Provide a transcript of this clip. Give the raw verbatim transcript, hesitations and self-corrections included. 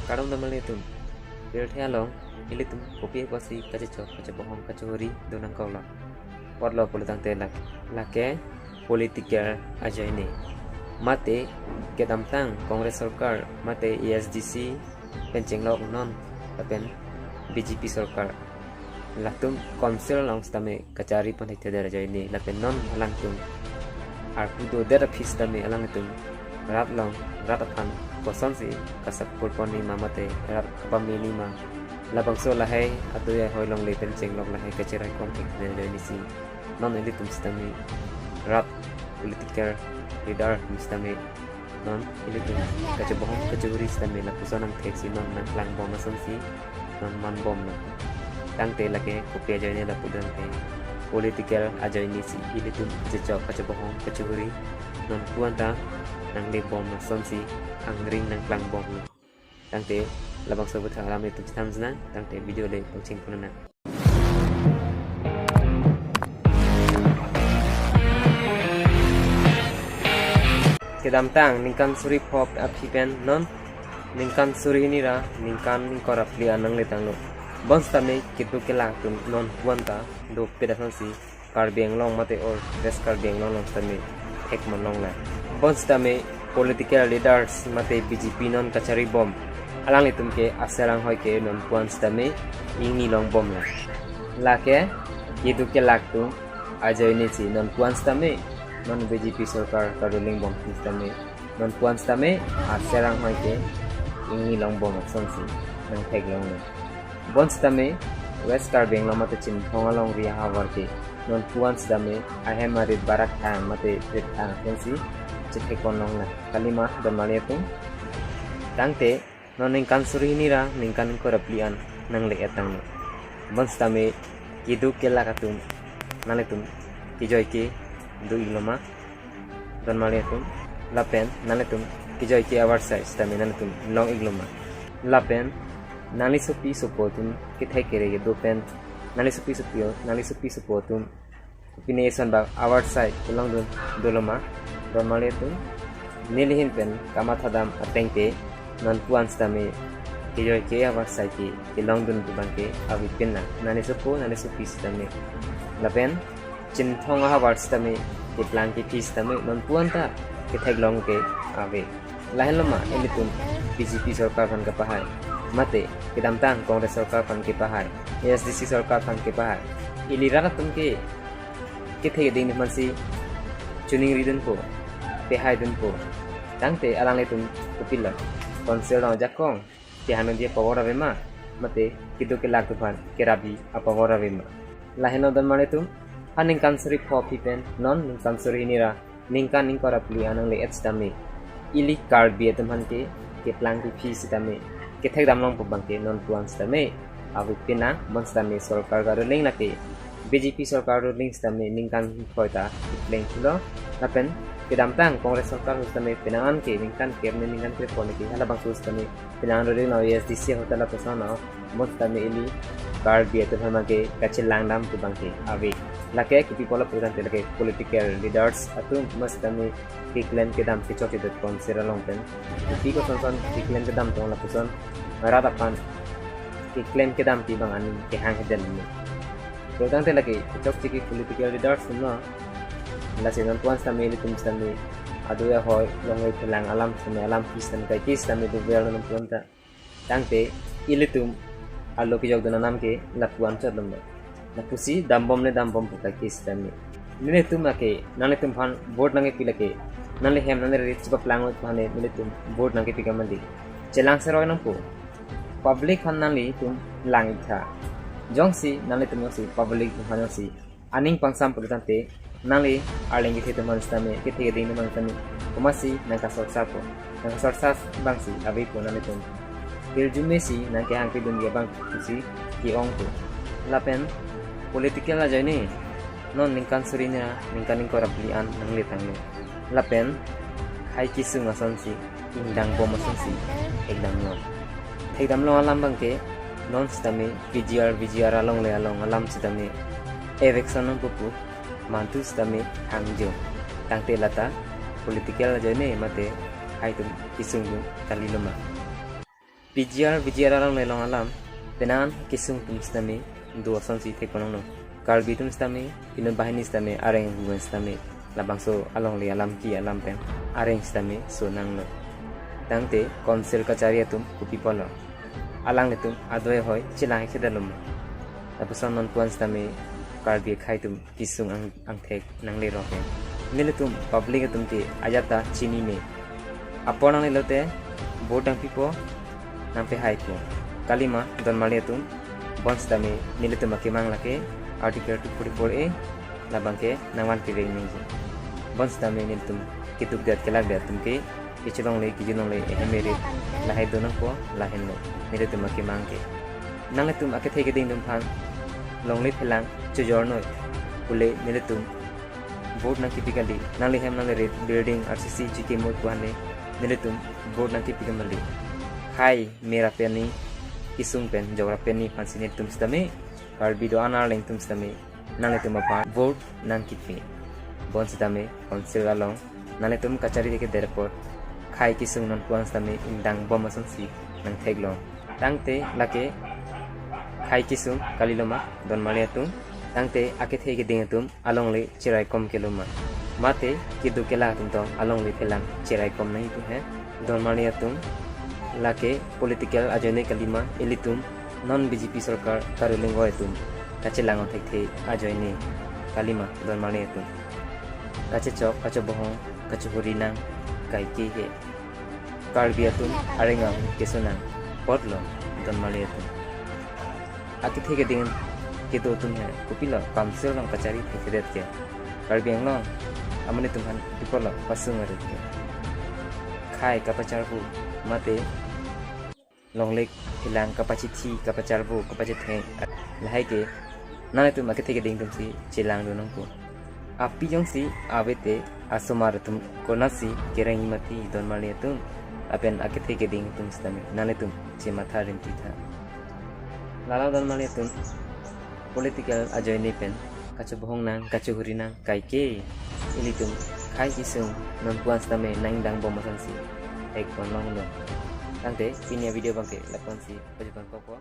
Kardom damali atum. Pirthe along ilitum kopi apotsi kachechok kachebohong kachehuri do nangkoklo? Potlo pulo tangte lak, lake political ajoine. Mate kedamtang Congress sorkar, mate A S D C pen chenglok non lapen B J P sorkar, latum council along sitame kachari pon thekthedet ajoine, lapen non alangtum arpu dodet aphi sitame alangtum rat along, rat aphan kosonsi kasap kurpon nima mate rat kapame nima, labangso lahai adui ahoi alongle pen chenglok lahai kacherai pon thekthedet ajoine si non ilitum sitame rat political leader sitame non ilitum kachebohong kachehuri sitame lapuson angthek si non nangklangbom asonsi non manbomlo. Tangte lake kopi ajoine lapu tangte political ajoine si ilitum kachechok kachebohong kachehuri non puanta nanglebom asonsi angring nangklangbomlo. Tangte labangso aputhak alam ilitum chethan sinang, tangte video le pangcheng pon nang. Kedamtang ningkan suri pho aphi pen non ningkan suri hini ra ningkan ingkoi ra phli an nangle tanglo. Bonsitame keduk kelak atum non puanta dopet asonsi Karbi Anglong mate or West Karbi Anglong along sitame thek man longlo. Bonsitame political leaders mate B J P non kacharibom alanglitum ke aser anghoi ke non puan sitame ingni longbomlo. Lake keduk kelak atum ajoine si non puan sitame non B J P sorkar karuling bom sitame non puan sitame aser anghoi ke ingni longbom asonsi nangtheklonglo. Bonsitame West Karbi Anglong mate Chinthong alongri ahavar ke non puan sitame ahem arit barak thang mate rit thang pensi chethek pon longlo kalima damali atum. Tangte non ningkan suri hini ra ningkan ingkoi ra phli an nangle-et tanglo. Bonsitame keduk kelak atum nanglitum kejoi kedo ikloma damali atum, lapen nanglitum kejoi ke avarsai sitame nanglitum long ikloma. Lapen nangli sopi sopo atum kethek kere kedo pen nangli sopi sopi, nangli sopi sopo atum pine eson bak avarsai kelongdun doloma damali atum. Neli ahin pen kamathadam atengte non puan sitame kejoi ke avarsai ke kelongdun pu abangke avepin nang, nangli sopo nangli sopi sitame. Lapen Chinthong ahavar sitame keplang kephi sitame non puanta ketheklong ke ave. Lahenloma ilitum B J P sorkar aphan kepahai mate kedamtang Congress sorkar aphan kepahai, A S D C sorkar aphan kepahai, ili rat atum ke kethe keding atum aphansi choningri dunpo, pehai dunpo. Tangte alanglitum kopilo, council along ajakong kehang dunji apabor avema mate keduk kelak atum aphan kerabi apabor avema? Lahenlo damali atum, ha ningkan suri pho aphi pen non ningkan suri hini ra ningkan ingkoi ra phli an nangle-et sitame ili Karbi atum aphan ke keplang kephi sitame kethekdam long pu abangke non puan sitame avepin nang. Bonsitame sorkar karuling lake B J P sorkar ruling sitame ningkan ingkoi ta kepleng thulo. Lapen kedamtang Congress sorkar sitame penang an ke ningkan kep ne ningkan kep pon ke halabangso sitame penang an ruling na A S D C hotel lapuson na, bonsitame ili Karbi atum aphan ke kachelang dam pu abangke ave. Lake kopi pulo pulo tangte lake political leaders atum bonsitame keklem kedam kechok kedet council along pen. Kopi koson son keklem kedam tong lapuson rat aphan keklem kedam pi abang aning kehang hiden ni. Pulo tangte lake kechokche ke political leaders atum lo. Lasi non puan sitame ilitum sitame adui ahoi alongle phelang alam sitame alam pi sitame kaike sitame dover non puanta. Tangte ilitum alo kejokdun anam ke lapuan chot lomlo. Lapusi dambom ne dambom pu kaike sitame. Nelitum ake nanglitum aphan vote nangkepi lake, nangli hem nangli rit chepaplang ut aphan nelitum vote nangkepi kemandi. Chelang seroi nangpo. Public aphan nanglitum lang-ik tha. Jongsi nanglitum jongsi public aphan jongsi aning pangsam pulo tangte, nangli arleng kethe atum aphan sitame, kethe keding atum aphan sitame komatsi nangkasorsapo. Nangkasorsa abangsi avepo nanglitum. Hirjume si nangkehang pidunji abang pusi ke-ongpo. Lapen political ajoine non ningkan suri hini ra ningkan ingkoi ra phli an nangle tanglo. Lapen hai kesung asonsi, ingdangbom asonsi thekdam long. Thekdam long alam abangke non sitame P G R, V G R alongle along alam sitame eviction nangpo pu mantu sitame hangjo. Tangte lata political ajoine mate haitum kesung dun kaliloma. P G R, V G R along le long alam, penang kesung atum sitame, do asonsi thekponlonglo. Karbi atum sitame, inut banghini sitame, areng atum sitame, labangso alongle alam ke alam pen, areng sitame, so nanglo. Tangte, council kachari atum, kopi pulo. Alanglitum, adoi ahoi, chelang kedalom. Lapuson non puan sitame, Karbi akhei atum, kesung ang, angthek nanglerok ke. Nelitum public atum ke ajat ta chinine. Apor nanglelote vote nangpipo, nangpehaipo. Kalima donmarli atum, bonsitame nelitum akemang lake Article two forty-four A labang ke nangvan keveng nangji. Bonsitame nelitum keduk det kelak det atum ke kechelongle kejunlongle ehem erit lahai do nangpo lahenlo nelitum akemang ke. Nanglitum akethe keding atum aphan longle phelang chojor noi. Pule nelitum vote nangkepi kali, nangli hem nangli rit building R C C chikimoi pu-an le nelitum vote nangkepi kali. Khei mera peni kesung pen jokra peni aphansi nelitum sitame, Karbi do-an arleng atum sitame, nanglitum aphan vote nangkepi. Bonsitame council along nanglitum kachari kedet apot khei kesung non puan sitame ingdang bom asonsi nangtheklong. Tangte lake khei kesung kalilo ma donmarli atum, tangte akethe keding atum alongle cheraikom kelo ma. Mate keduk kelak atum tong alongle phelang cheraikom nangji pu he. Donmarli atum, lake political ajoine kalima, ilitum non B J P sorkar karuleng oi atum kachelang thekthe ajoine kalima donmarli atum. Kachechok, kachobohong, kachohuri nang kaike he. Karbi atum areng ahem keso nang apotlo donmarli atum. Akethe keding kedo atum he kopilo council along kachari thekthedet ke. Karbi Anglong amonit atum aphan kopilo pasung arit ke. Khei kapacharpo mate longle phelang kapachithi, kapacharpo, kapachetheng, lahai ke nanglitum akethe keding atumsi chelang do nangpo. Api jongsi avete asomar atum konatsi kereng mati donmarli atum, lapen akethe keding atum sitame nanglitum chematha rimti tha. Lalo donmarli atum, political ajoine pen kachobohong nang, kachohuri nang kaike. Ilitum khei kesung non puan sitame nangdang bom asonsi thekponlonglo. Tangte pini avideo abangke lapuansi pajutpon kokpo.